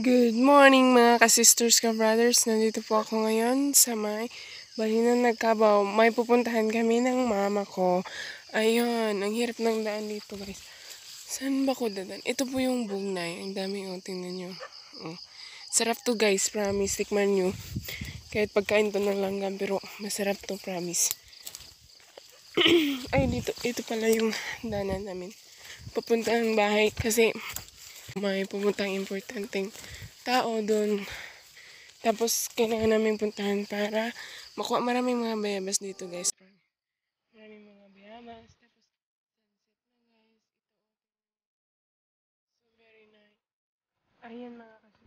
Good morning mga ka-sisters, ka-brothers. Nandito po ako ngayon sa may Balinan Nagkabaw. May pupuntahan kami ng mama ko. Ayun, ang hirap ng daan dito guys. Saan ba ko dadan? Ito po yung bugnay. Ang dami, tingnan nyo. Oh. Sarap to guys, promise. Tikman nyo. Kahit pagkain to ng langgam, pero masarap to, promise. Ay, ito pala yung danan namin. Papunta ng bahay kasi may pumuntang importanteng tao doon. Tapos, kailangan namin puntahan para makuha maraming mga bayabas dito, guys. Maraming mga bayabas. Tapos, sunset na, guys. So, very nice. Ayan, mga kasi.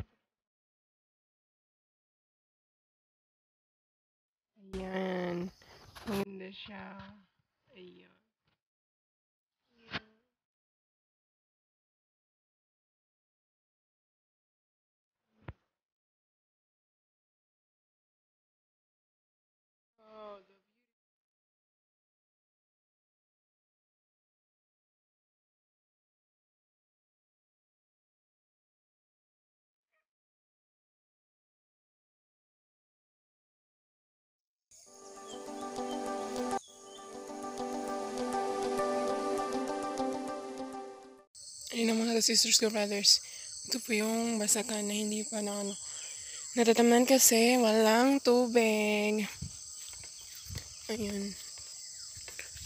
Ayan. Maganda siya. Ayan. Oh, ayun ang mga sisters ko, brothers. Ito po yung basakan na hindi pa na natatamnan kasi walang tubig. Ayun.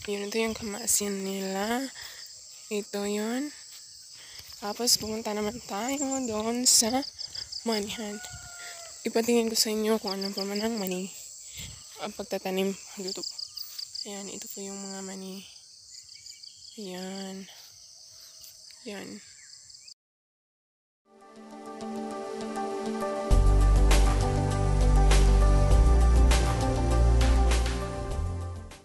Ayun, ito yung kamasin nila. Ito yun. Tapos pumunta naman tayo doon sa manihan. Ipatingin ko sa inyo kung anong forma ng mani. Ang pagtatanim dito. Ayan, ito po yung mga mani. Ayan. Ayan.